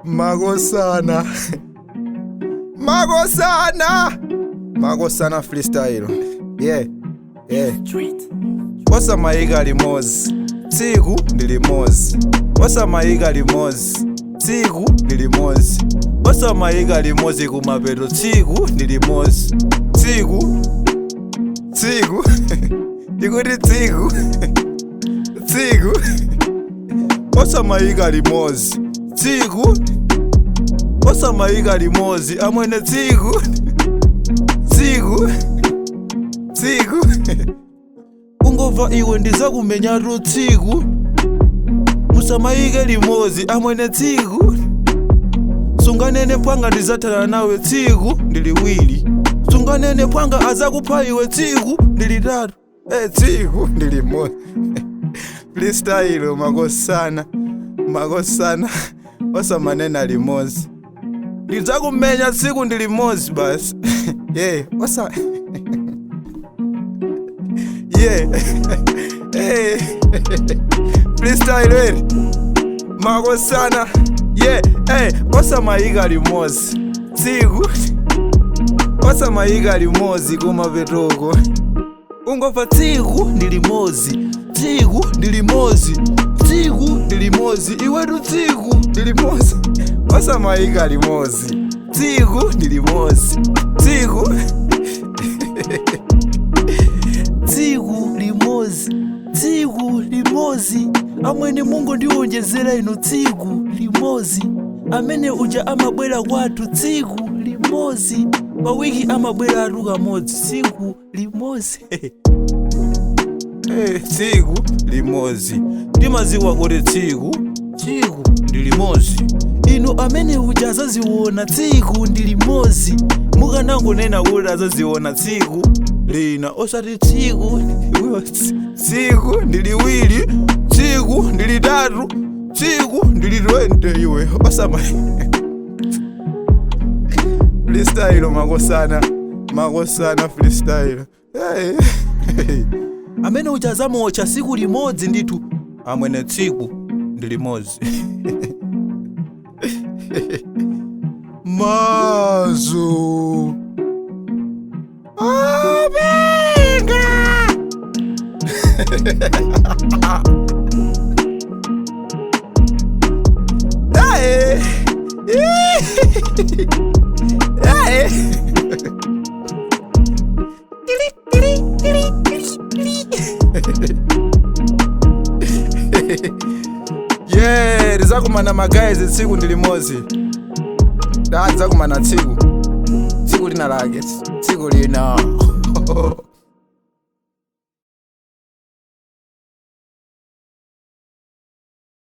Makosana, makosana, makosana freestyle. Yeah. Osamayika limodzi, tsiku ndi limodzi. Osamayika limodzi, tsiku ndi limodzi. Osamayika limodzi kumapeto, tsiku ndi limodzi. Tsiku, tsiku, ndikuti tsiku, tsiku. Osamayika limodzi, tsiku. Osamayika limodzi, amwene, tsiku, tsiku, tsiku. Ungobva iwe, ndizakumenyatu tsiku. Musamayike limodzi, amwene, tsiku. Sunganene pwanga ndizathana nawe, tsiku ndi liwiri. Sunganene pwanga azakupha iwe, tsiku ndi litatu. Tsiku ndi limodzi. Freestyle, makosana, makosana. Osamanena limodzi, ndidzakumenya, tsiku ndi limodzi basi. Yeah, osa, yeah. Hey. Freestyle eri, makosana. Yeah, hey, osamayika limodzi, tsiku. Osamayika limodzi kumapetoko. Ungobva tsiku ndi limodzi, tsiku ndi limodzi, tsiku ndi limodzi. Iwetu, tsiku ndi limodzi. Osamayika limodzi, tsiku ndi limodzi, tsiku, Tsiku limodzi, tsiku limodzi. Amwene, mungondiwonjezera inu tsiku limodzi. Amene uja amabwera kwathu tsiku limodzi pa wiki, amabwera atu kamodzi, tsiku limodzi. Tsiku limodzi, timaziwa kuti tsiku, tsiku ndi limodzi. Inu, amene uja azaziona, tsiku ndi limodzi. Mukanangonena kuti azaziona tsiku lina, osati tsiku tsiku ndi liwiri, tsiku ndi litatu, tsiku ndi li 20. Iwe, osama freestyle, makosana, makosana freestyle. Hey. Amene uja azamuotcha tsiku limodzi ndithu. Amwene, tsiku ndi limodzi. Mazu abenga. Hey. Hey. Tiri, tiri, tiri, tiri, tiri. Yeah, tizakumana ma guys, tsiku ndi limodzi. Da, tizakumana tsiku, tsiku lina lake, tsiku lina.